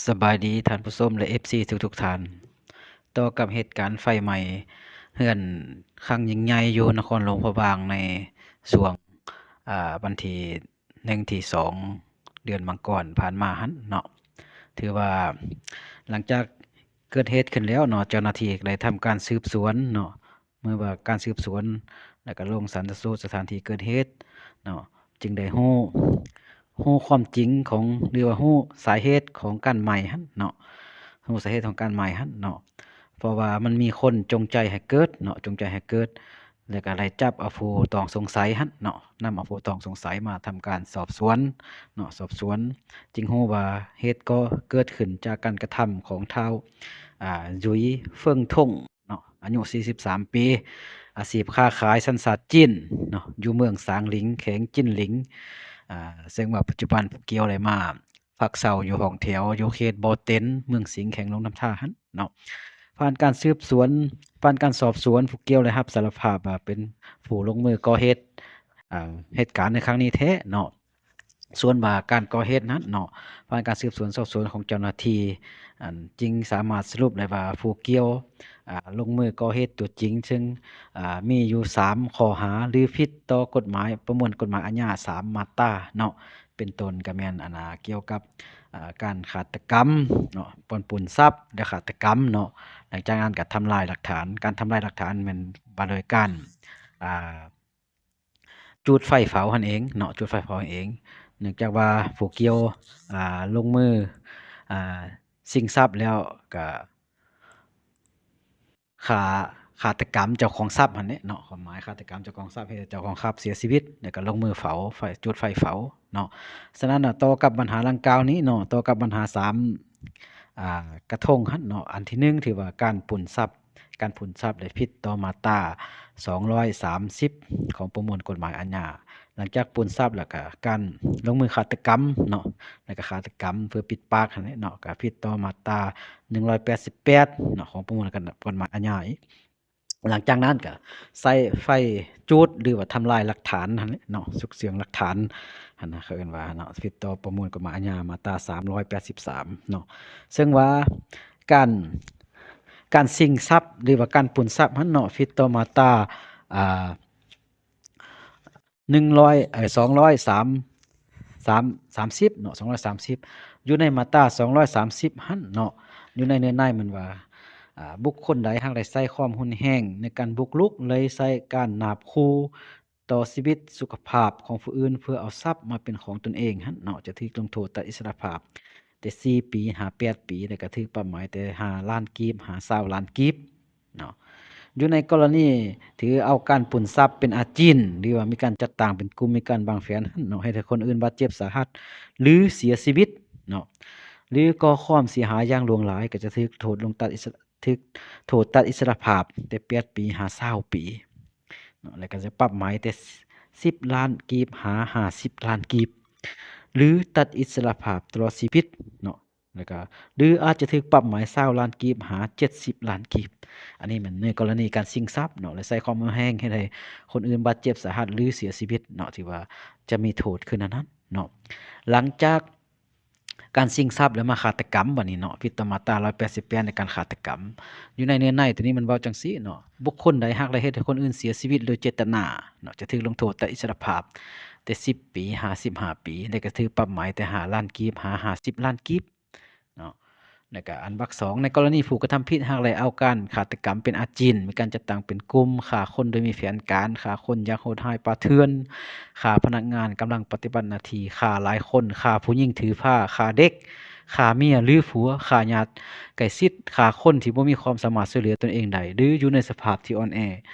ສະບາຍດີທ່ານຜູ້ຊົມ ແລະ ເອັຟຊີ ທຸກໆທ່ານ. ຕໍ່ກັບເຫດການໄຟໄໝ້ເຮືອນຄັ້ງຍິ່ງໃຫຍ່ຢູ່ນະຄອນຫຼວງພະບາງໃນຊ່ວງ ອາ ວັນທີໜຶ່ງ ທີສອງ ເດືອນມັງກອນຜ່ານມາຫັ້ນເນາະ, ຖືວ່າຫຼັງຈາກເກີດເຫດຂຶ້ນແລ້ວເນາະ, ເຈົ້າໜ້າທີ່ໄດ້ທຳການສືບສວນເນາະ, ເມື່ອວ່າການສືບສວນ ແລ້ວກໍລົງຊັນນະສູດສະຖານທີ່ເກີດເຫດເນາະ, ຈຶ່ງໄດ້ຮູ້ ຮູ້ຄວາມຈິງຂອງ ຫຼືວ່າຮູ້ສາເຫດຂອງການໄໝ້ຫັ້ນເນາະ, ຮູ້ສາເຫດຂອງການໄໝ້ຫັ້ນເນາະ, ເພາະວ່າມັນມີຄົນຈົງໃຈໃຫ້ເກີດເນາະ, ຈົງໃຈໃຫ້ເກີດ ແລ້ວກໍໄດ້ຈັບເອົາຜູ້ຕ້ອງສົງໄສຫັ້ນເນາະ, ນຳເອົາຜູ້ຕ້ອງສົງໄສມາທຳການສອບສວນເນາະ, ສອບສວນ ຈຶ່ງຮູ້ວ່າເຫດກໍເກີດຂຶ້ນຈາກການກະທຳຂອງທ້າວ ອາ ຫຍຸຍ ເຟິງທົງ ເນາະ, ອາຍຸສີ່ສິບສາມປີ, ອາຊີບຄ້າຂາຍ ສັນຊາດຈີນເນາະ, ຢູ່ເມືອງສາງລິງ ແຂວງຈິນຫຼິງ, ອາ ເຊິ່ງວ່າປັດຈຸບັນຜູ້ກ່ຽວໄດ້ມາພັກເຊົາຢູ່ຫ້ອງແຖວ ຢູ່ເຂດບໍ່ເຕັນ ເມືອງສິງ ແຂວງຫຼວງນ້ຳທາຫັ້ນເນາະ. ຜ່ານການສືບສວນ ຜ່ານການສອບສວນ ຜູ້ກ່ຽວໄດ້ຮັບສາລະພາບວ່າເປັນຜູ້ລົງມືກໍ່ເຫດ ອາ ເຫດການໃນຄັ້ງນີ້ແທ້ເນາະ. ສ່ວນວ່າການກໍ່ເຫດນັ້ນເນາະ, ຜ່ານການສືບສວນສອບສວນຂອງເຈົ້າໜ້າທີ່ ອັນ ຈຶ່ງສາມາດສະຫຼຸບໄດ້ວ່າຜູ້ກ່ຽວ ອາ ລົງມືກໍ່ເຫດຕົວຈິງ ເຊິ່ງ ອາ ມີຢູ່ສາມຂໍ້ຫາ ຫຼື ຜິດຕໍ່ກົດໝາຍ ປະມວນກົດໝາຍອາຍາສາມມາດຕາເນາະ, ເປັນຕົ້ນກໍແມ່ນ ອັນ ອາ ກ່ຽວກັບ ອາ ການຄາດຕະກຳເນາະ, ປ້ນປຸ້ນຊັບ ແລະ ຄາດຕະກຳເນາະ, ຫຼັງຈາກນັ້ນກໍທຳລາຍຫຼັກຖານ, ການທຳລາຍຫຼັກຖານແມ່ນວ່າໂດຍການ ອາ ຈູດໄຟເຜົາຫັ້ນເອງເນາະ, ຈູດໄຟເຜົາຫັ້ນເອງ. ເນື່ອງຈາກວ່າຜູ້ກ່ຽວ ອາ ລົງມື ອາ ຊິງຊັບແລ້ວກະຂ້າ ຄາດຕະກຳເຈົ້າຂອງຊັບຫັ້ນແຫຼະເນາະ, ຄວາມໝາຍຄາດຕະກຳເຈົ້າຂອງຊັບ ເຮັດໃຫ້ເຈົ້າຂອງຊັບເສຍຊີວິດ ແລ້ວກະລົງມືເຜົາ ໄຟ ຈູດໄຟເຜົາເນາະ. ສະນັ້ນນະ ຕໍ່ກັບບັນຫາດັ່ງກ່າວນີ້ເນາະ, ຕໍ່ກັບບັນຫາສາມ ອາ ກະທົງຫັ້ນເນາະ, ອັນທີໜຶ່ງ ຖືວ່າການປຸ້ນຊັບ ການປຸ້ນຊັບ ແລະ ຜິດຕໍ່ມາດຕາສອງຮ້ອຍສາມສິບຂອງປະມວນກົດໝາຍອາຍາ. ຫຼັງຈາກປຸ້ນຊັບແລ້ວກະການລົງມືຄາດຕະກຳເນາະ, ແລ້ວກະຄາດຕະກຳເພື່ອປິດປາກຫັ້ນແຫຼະເນາະ, ກະຜິດຕໍ່ມາດຕາໜຶ່ງຮ້ອຍແປດສິບແປດເນາະ ຂອງປະມວນ ກະ ກົດໝາຍອາຍາອີກ. ຫຼັງຈາກນັ້ນກະໃຊ້ໄຟຈູດ ຫຼືວ່າທຳລາຍຫຼັກຖານຫັ້ນແຫຼະເນາະ, ຊຸກເຊື່ອງຫຼັກຖານຫັ້ນນະ ເຂົາເອີ້ນວ່າເນາະ, ຜິດຕໍ່ປະມວນກົດໝາຍອາຍາມາດຕາສາມຮ້ອຍແປດສິບສາມເນາະ. ເຊິ່ງວ່າການ ການຊິງຊັບ ຫຼືວ່າການປຸ້ນຊັບຫັ້ນເນາະ, ຜິດຕໍ່ມາດຕາ ອາ ໜຶ່ງຮ້ອຍ ເອີ ສອງຮ້ອຍສາມ ສາມ ສາມສິບເນາະ, ສອງຮ້ອຍສາມສິບ ຢູ່ໃນມາດຕາສອງຮ້ອຍສາມສິບຫັ້ນເນາະ, ຢູ່ໃນເນື້ອໃນມັນວ່າ ອາ ບຸກຄົນໃດຫາກໄດ້ໃຊ້ຄວາມຮຸນແຮງໃນການບຸກລຸກ ເລີຍໃຊ້ການນາບຂູ່ຕໍ່ຊີວິດສຸຂະພາບຂອງຜູ້ອື່ນ ເພື່ອເອົາຊັບມາເປັນຂອງຕົນເອງຫັ້ນເນາະ, ຈະຖືກລົງໂທດຕັດອິດສະຫຼະພາບແຕ່ສີ່ປີຫາແປດປີ ແລ້ວກະຖືກປັບໃໝແຕ່ຫ້າລ້ານກີບຫາຊາວລ້ານກີບ. ເນາະ. ຢູ່ໃນກໍລະນີຖືເອົາການປຸ້ນຊັບເປັນອາຈີນ ຫຼືວ່າມີການຈັດຕັ້ງເປັນກຸ່ມ, ມີການວາງແຜນຫັ້ນເນາະ, ເຮັດໃຫ້ຄົນອື່ນບາດເຈັບສາຫັດ ຫຼື ເສຍຊີວິດເນາະ ຫຼື ກໍ່ຄວາມເສຍຫາຍຢ່າງຫຼວງຫຼາຍ, ກໍຈະຖືກໂທດລົງຕັດອິດສະ ຖືກໂທດຕັດອິດສະຫຼະພາບແຕ່ແປດປີຫາຊາວປີເນາະ, ແລ້ວກໍຈະປັບໃໝແຕ່ສິບລ້ານກີບຫາຫ້າສິບລ້ານກີບ ຫຼື ຕັດອິດສະຫຼະພາບຕະຫຼອດຊີວິດເນາະ. ແລ້ວກະ ຫຼື ອາດຈະຖືກປັບໃໝຊາວລ້ານກີບຫາເຈັດສິບລ້ານກີບ. ອັນນີ້ແມ່ນໃນກໍລະນີການຊິງຊັບເນາະ ແລະ ໃຊ້ຄວາມຮຸນແຮງເຮັດໃຫ້ຄົນອື່ນບາດເຈັບສາຫັດ ຫຼື ເສຍຊີວິດເນາະ, ຖືວ່າຈະມີໂທດຄືນອັນນັ້ນເນາະ. ຫຼັງຈາກການຊິງຊັບແລ້ວມາຄາດຕະກຳບັດນີ້ເນາະ, ຜິດຕໍ່ມາດຕາຮ້ອຍແປດສິບແປດໃນການຄາດຕະກຳ. ຢູ່ໃນເນື້ອໃນຕົວນີ້ມັນເວົ້າຈັ່ງຊີ້ເນາະ, ບຸກຄົນໃດຫາກໄດ້ເຮັດໃຫ້ຄົນອື່ນເສຍຊີວິດໂດຍເຈດຕະນາເນາະ ຈະຖືກລົງໂທດຕັດອິດສະຫຼະພາບແຕ່ສິບປີຫາສິບຫ້າປີ ແລະ ກະຖືກປັບໃໝແຕ່ຫ້າລ້ານກີບຫາຫ້າສິບລ້ານກີບ. ເນາະ ແລ້ວກະອັນວັກສອງ ໃນກໍລະນີຜູ້ກະທຳຜິດຫາກໄດ້ເອົາການຄາດຕະກຳເປັນອາຈີນ, ມີການຈັດຕັ້ງເປັນກຸ່ມ, ຂ້າຄົນໂດຍມີແຜນການ, ຂ້າຄົນຢ່າງໂຫດຮ້າຍປ່າເຖື່ອນ, ຂ້າພະນັກງານກຳລັງປະຕິບັດໜ້າທີ່, ຂ້າຫຼາຍຄົນ, ຂ້າຜູ້ຍິງຖືພາ, ຂ້າເດັກ, ຂ້າເມຍ ຫຼື ຜົວ, ຂ້າຍາດໃກ້ຊິດ, ຂ້າຄົນທີ່ບໍ່ມີຄວາມສາມາດຊ່ວຍເຫຼືອຕົນເອງໄດ້ ຫຼື ຢູ່ໃນສະພາບທີ່ອ່ອນແອ,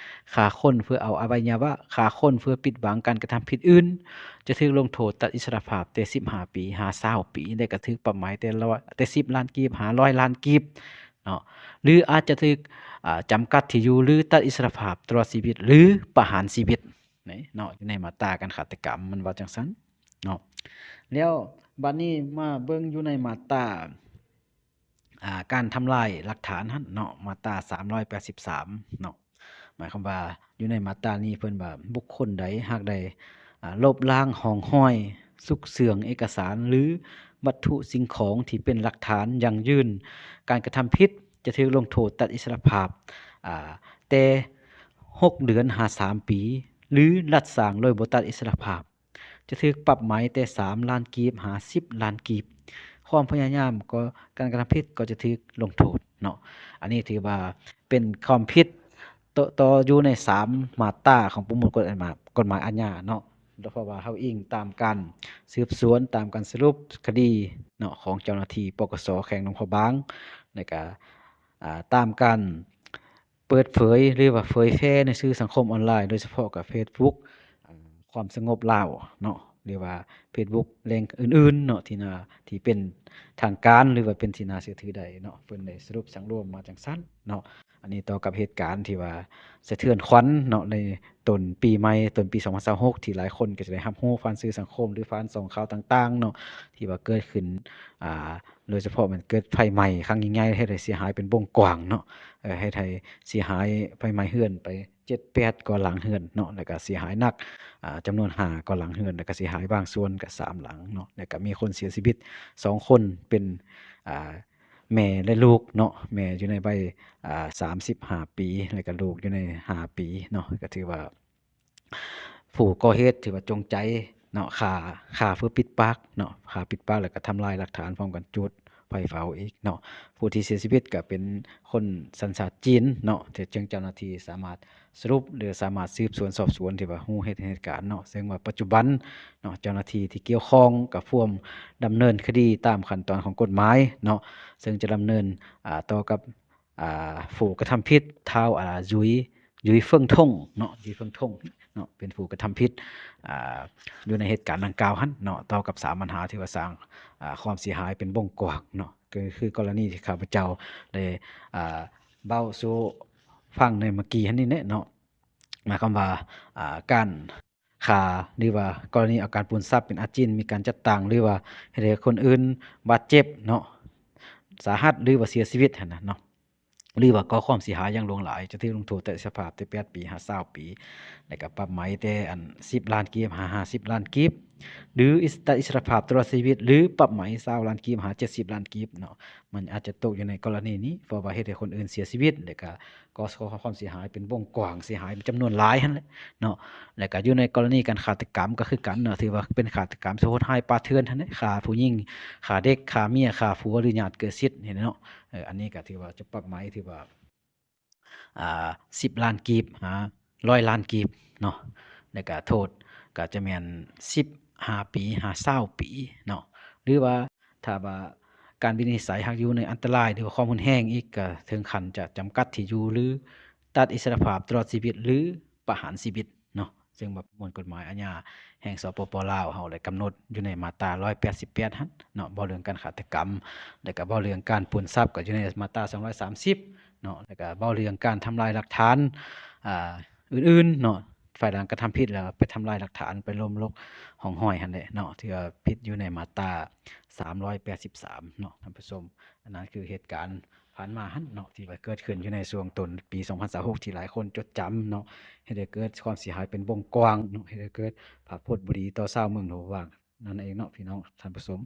ຂ້າຄົນເພື່ອເອົາອະໄວຍະວະ, ຂ້າຄົນເພື່ອປິດບັງການກະທຳຜິດອື່ນ, ຈະຖືກລົງໂທດຕັດອິດສະຫຼະພາບແຕ່ສິບຫ້າປີຫາຊາວປີ ແລະ ກະຖືກປັບໃໝແຕ່ຮ້ອຍ ແຕ່ສິບລ້ານກີບຫາຮ້ອຍລ້ານກີບເນາະ ຫຼື ອາດຈະຖືກ ອາ ຈຳກັດທີ່ຢູ່ ຫຼື ຕັດອິດສະຫຼະພາບຕະຫຼອດຊີວິດ ຫຼື ປະຫານຊີວິດນີ້ເນາະ. ຢູ່ໃນມາດຕາການຄາດຕະກຳມັນວ່າຈັ່ງຊັ້ນເນາະ. ແລ້ວບັດນີ້ມາເບິ່ງຢູ່ໃນມາດຕາ ອາ ການທຳລາຍຫຼັກຖານຫັ້ນເນາະ, ມາດຕາສາມຮ້ອຍແປດສິບສາມເນາະ, ໝາຍຄວາມວ່າຢູ່ໃນມາດຕານີ້ເພິ່ນວ່າ ບຸກຄົນໃດຫາກໄດ້ ອາ ລົບລ້າງຮ່ອງຮອຍ, ຊຸກເຊື່ອງເອກະສານ ຫຼື ວັດຖຸສິ່ງຂອງທີ່ເປັນຫຼັກຖານຢັ້ງຢືນການກະທຳຜິດ ຈະຖືກລົງໂທດຕັດອິດສະຫຼະພາບ ອາ ແຕ່ຫົກເດືອນຫາສາມປີ ຫຼື ລັດສ້າງໂດຍບໍ່ຕັດອິດສະຫຼະພາບ ຈະຖືກປັບໃໝແຕ່ສາມລ້ານກີບຫາສິບລ້ານກີບ. ຄວາມພະຍາຍາມກໍ່ການກະທຳຜິດກໍຈະຖືກລົງໂທດເນາະ. ອັນນີ້ຖືວ່າເປັນຄວາມຜິດຕໍ່ ຕໍ່ຢູ່ໃນສາມມາດຕາຂອງປະມວນກົດ ກົດໝາຍອາຍາເນາະ. ເພາະວ່າເຮົາອີງຕາມການສືບສວນ, ຕາມການສະຫຼຸບຄະດີເນາະ ຂອງເຈົ້າໜ້າທີ່ ປກສ ແຂວງຫຼວງພະບາງ ແລະກະ ອາ ຕາມການ ເປີດເຜີຍ ຫຼືວ່າເຜີຍແຜ່ໃນສື່ສັງຄົມອອນລາຍ ໂດຍສະເພາະກັບເຟສບຸກ ອາ ຄວາມສະຫງົບລາວເນາະ ຫຼືວ່າເຟສບຸກແຫຼ່ງອື່ນໆເນາະ ທີ່ໜ້າ ທີ່ເປັນທາງການ ຫຼືວ່າເປັນທີ່ໜ້າເຊື່ອຖືໄດ້ເນາະ. ເພິ່ນໄດ້ສະຫຼຸບສັງລວມມາຈັ່ງຊັ້ນເນາະ. ອັນນີ້ຕໍ່ກັບເຫດການທີ່ວ່າສະເທືອນຂວັນເນາະ ໃນຕົ້ນປີໃໝ່ ຕົ້ນປີສອງພັນຊາວຫົກ ທີ່ຫຼາຍຄົນກໍຈະໄດ້ຮັບຮູ້ຜ່ານສື່ສັງຄົມ ຫຼືຜ່ານຊ່ອງຂ່າວຕ່າງໆເນາະ ທີ່ວ່າເກີດຂຶ້ນ ອາ ໂດຍສະເພາະແມ່ນເກີດໄຟໄໝ້ຄັ້ງໃຫຍ່ໆ ເຮັດໃຫ້ເສຍຫາຍເປັນວົງກວ້າງເນາະ, ເຮັດໃຫ້ເສຍຫາຍໄຟໄໝ້ເຮືອນໄປເຈັດແປດກວ່າຫຼັງເຮືອນເນາະ ແລ້ວກະເສຍຫາຍໜັກ ອາ ຈຳນວນຫ້າກວ່າຫຼັງເຮືອນ ແລ້ວກະເສຍຫາຍບາງສ່ວນກະສາມຫຼັງເນາະ, ແລ້ວກະມີຄົນເສຍຊີວິດສອງຄົນ ເປັນ ອາ ແມ່ ແລະ ລູກເນາະ, ແມ່ຢູ່ໃນໄວ ອາ ສາມສິບຫ້າປີ ແລ້ວກະລູກຢູ່ໃນຫ້າປີເນາະ, ກະຖືວ່າ ຜູ້ກໍ່ເຫດຖືວ່າຈົງໃຈເນາະ ຂ້າ ຂ້າເພື່ອປິດປາກເນາະ, ຂ້າປິດປາກ ແລ້ວກໍທຳລາຍຫຼັກຖານ ພ້ອມກັນຈູດໄຟເຜົາອີກເນາະ. ຜູ້ທີ່ເສຍຊີວິດກໍເປັນຄົນສັນຊາດຈີນເນາະ, ທີ່ເຊິ່ງເຈົ້າໜ້າທີ່ສາມາດສະຫຼຸບ ຫຼື ສາມາດສືບສວນສອບສວນ ທີ່ວ່າຮູ້ເຫດ ເຫດການເນາະ, ເຊິ່ງວ່າປັດຈຸບັນເນາະ ເຈົ້າໜ້າທີ່ທີ່ກ່ຽວຂ້ອງກໍພວມດຳເນີນຄະດີຕາມຂັ້ນຕອນຂອງກົດໝາຍເນາະ, ເຊິ່ງຈະດຳເນີນ ອາ ຕໍ່ກັບ ອາ ຜູ້ກະທຳຜິດ ທ້າວ ອາ ຢຸຍ ຢຸຍເຟິງທົງເນາະ, ຢຸຍເຟິງທົງເນາະ ເປັນຜູ້ກະທຳຜິດ ອາ ຢູ່ໃນເຫດການດັ່ງກ່າວຫັ້ນເນາະ, ຕໍ່ກັບສາມບັນຫາທີ່ວ່າສ້າງ ອາ ຄວາມເສຍຫາຍເປັນວົງກວ້າງເນາະ, ກໍຄືກໍລະນີທີ່ຂ້າພະເຈົ້າໄດ້ ອາ ເວົ້າສູ່ຟັງໃນເມື່ອກີ້ຫັ້ນນີ້ແຫຼະເນາະ, ໝາຍຄວາມວ່າ ອາ ການ ຂ້າ ຫຼືວ່າກໍລະນີເອົາການປຸ້ນຊັບເປັນອາຈິນ, ມີການຈັດຕັ້ງ ຫຼືວ່າເຮັດໃຫ້ຄົນອື່ນບາດເຈັບເນາະ ສາຫັດ ຫຼືວ່າເສຍຊີວິດຫັ້ນນະເນາະ, ຫຼືວ່າກໍ່ຄວາມເສຍຫາຍຢ່າງຫຼວງຫຼາຍ ຈະຖືກລົງໂທດຕັດອິດສະຫຼະພາບແຕ່ແປດປີຫາຊາວປີ ແລ້ວກໍປັບໃໝແຕ່ອັນສິບລ້ານກີບຫາຫ້າສິບລ້ານກີບ ຫຼືຕັດອິດສະຫຼະພາບຕະຫຼອດຊີວິດ ຫຼືປັບໃໝຊາວລ້ານກີບຫາເຈັດສິບລ້ານກີບເນາະ. ມັນອາດຈະຕົກຢູ່ໃນກໍລະນີນີ້ ເພາະວ່າເຮັດໃຫ້ຄົນອື່ນເສຍຊີວິດ ແລ້ວກໍ ກໍກໍ່ຄວາມເສຍຫາຍເປັນວົງກວ້າງ ເສຍຫາຍເປັນຈຳນວນຫຼາຍຫັ້ນແຫຼະເນາະ, ແລ້ວກໍຢູ່ໃນກໍລະນີການຄາດຕະກຳກໍຄືກັນເນາະ, ຖືວ່າເປັນຄາດຕະກຳໂຫດຮ້າຍປ່າເຖື່ອນຫັ້ນແຫຼະ, ຂ້າຜູ້ຍິງ ຂ້າເດັກ ຂ້າເມຍ ຂ້າຜົວ ຫຼືຍາດເກີດສິດນີ້ເນາະ. ເອີ ອັນນີ້ກໍຖືວ່າຈະປັບໃໝ ຖືວ່າ ອາ ສິບລ້ານກີບຫາຮ້ອຍລ້ານກີບເນາະ, ແລ້ວກໍໂທດກໍຈະແມ່ນສິບຫ້າປີຫາຊາວປີເນາະ, ຫຼືວ່າ ຖ້າວ່າການວິນິດໄສຫາກຢູ່ໃນອັນຕະລາຍ ຫຼືວ່າຄວາມຮຸນແຮງອີກ ກໍເຖິງຂັ້ນຈະຈຳກັດທີ່ຢູ່ ຫຼືຕັດອິດສະຫຼະພາບຕະຫຼອດຊີວິດ ຫຼືປະຫານຊີວິດເນາະ, ເຊິ່ງວ່າປະມວນກົດໝາຍອາຍາແຫ່ງ ສປປ ລາວ ເຮົາໄດ້ກຳນົດຢູ່ໃນມາດຕາຮ້ອຍແປດສິບແປດຫັ້ນເນາະ, ເວົ້າເລື່ອງການຄາດຕະກຳ ແລ້ວກໍເວົ້າເລື່ອງການປຸ້ນຊັບ ກໍຢູ່ໃນມາດຕາສອງຮ້ອຍສາມສິບເນາະ, ແລ້ວກໍເວົ້າເລື່ອງການທຳລາຍຫຼັກຖານ ອາ ອື່ນໆເນາະ, ຝ່າຍຫຼັງກະທຳຜິດແລ້ວໄປທຳລາຍຫຼັກຖານ ໄປລົ້ມລົກຮ່ອງຮອຍຫັ້ນແຫຼະເນາະ, ຖືວ່າຜິດຢູ່ໃນມາດຕາສາມຮ້ອຍແປດສິບສາມເນາະທ່ານຜູ້ຊົມ. ອັນນັ້ນຄືເຫດການຜ່ານມາຫັ້ນເນາະ ທີ່ວ່າເກີດຂຶ້ນຢູ່ໃນຊ່ວງຕົ້ນປີສອງພັນຊາວຫົກ ທີ່ຫຼາຍຄົນຈົດຈຳເນາະ, ເຮັດໃຫ້ເກີດຄວາມເສຍຫາຍເປັນວົງກວ້າງເນາະ, ເຮັດໃຫ້ເກີດພາບພົດບໍ່ດີຕໍ່ຊາວເມືອງຫຼວງພະບາງນັ້ນເອງເນາະ ພີ່ນ້ອງທ່ານຜູ້ຊົມ.